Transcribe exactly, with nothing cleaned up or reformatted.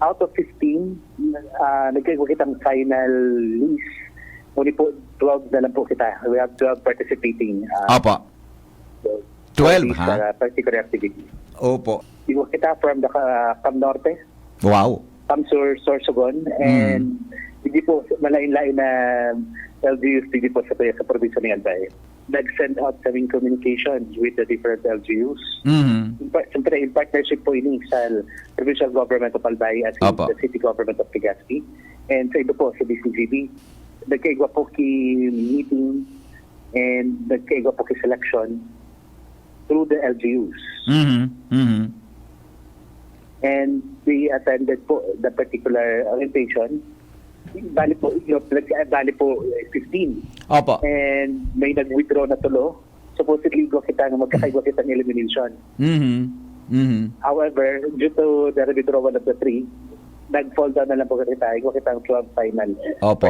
Out of fifteen, ah, nagkaigwa kitang final list. Ngunit po, twelve na lang po kita. We have twelve participating. Ah, Opo. so, Twelve, for this, ha? ah, particular activity. Opo. Igwa kita from the Ca- Cam Norte, Wow. Cam Sur, Sorsogon, and hindi po malain-lain na L G Us dito po sa, sa probinsya ng Albay. Nag-send out kaming communications with the different L G Us. Mhm. In par- Siyempre, in partnership po ini sa Provincial Government of Albay as in Opo. the City Government of Legazpi. And sa iba po, sa D C G B, nagkaigwa po ki meeting and nagkaigwa po ki selection through the L G Us. Mhm. Mhm. And they attended po the particular orientation. Bali po, igwa, nag- bali po, eh, fifteen. Opo. And may nag-withdraw na tulo. Supposedly, igwa kita, magkakaigwa kitang elimination. Mhm. Mhm. However, due to the withdrawal of the three, nag-fall down na lang po kita. Igwa kitang twelve final. Opo.